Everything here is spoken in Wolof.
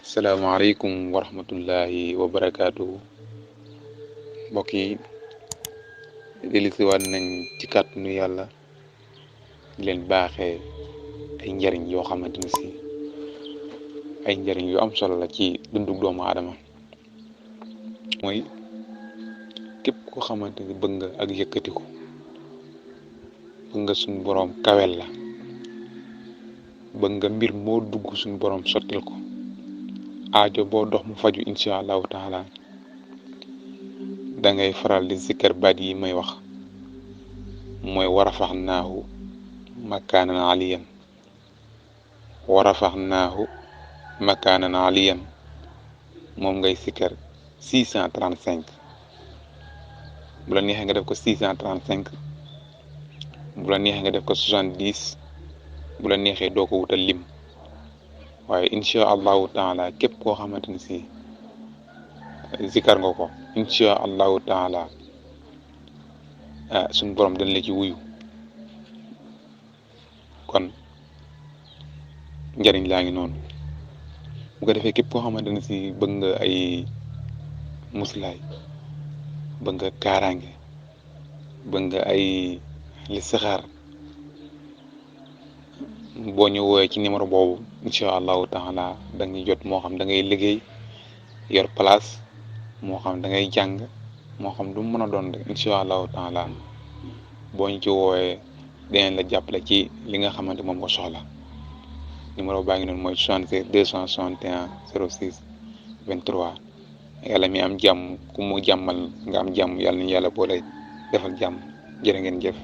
salaamaaleykum wa rahmatullahi wa barakaatu mbokk yi dellusiwaat nañ ci kàttanu yàlla di leen baaxee ay njariñ yoo xamante ne si ay njariñ yu am solo la ci dundug doomu aadama mooy képp koo xamante ni bëgg nga ak yëkkatiku bëgg nga suñ boroom kawel la bëgg nga mbir moo dugg suñ boroom sottil ko aajo boo dox mu faju insha allahu taala da ngay faral di zikkar baat yi may wax mooy warafaxnaahu makaanan aliyan warafaxnaahu makaanan aliyan moom ngay zikkar 635 bu la neexee nga def ko 635 bu la neexee nga def ko 70 bu la neexee doo ko wutal lim waaye insha allahu taala képp koo xamante ni si zikar nga ko insha allahu taala suñu borom dañ la ci wuyu kon njariñ laa ngi noonu bu ko defee képp koo xamante ni si bëgg nga ay muslaay bëgg nga kaaraange bëgg nga ay listixaar boo ñu woowee ci numéro boobu incha allahu taala da ngay jot moo xam da ngay liggéey yor place moo xam da ngay jàng moo xam lu mu mën a doon rek incha allahu taala boo ñu ci woowee dinañ la jàppale ci li nga xamante moom nga soxla numéro baa ngi noonu mooy 76 261 06 23 yàlla mi am jàmm ku mu jàmmal nga am jàmm yàlla nañu yàlla boole defal jàmm jërë ngeen jëf.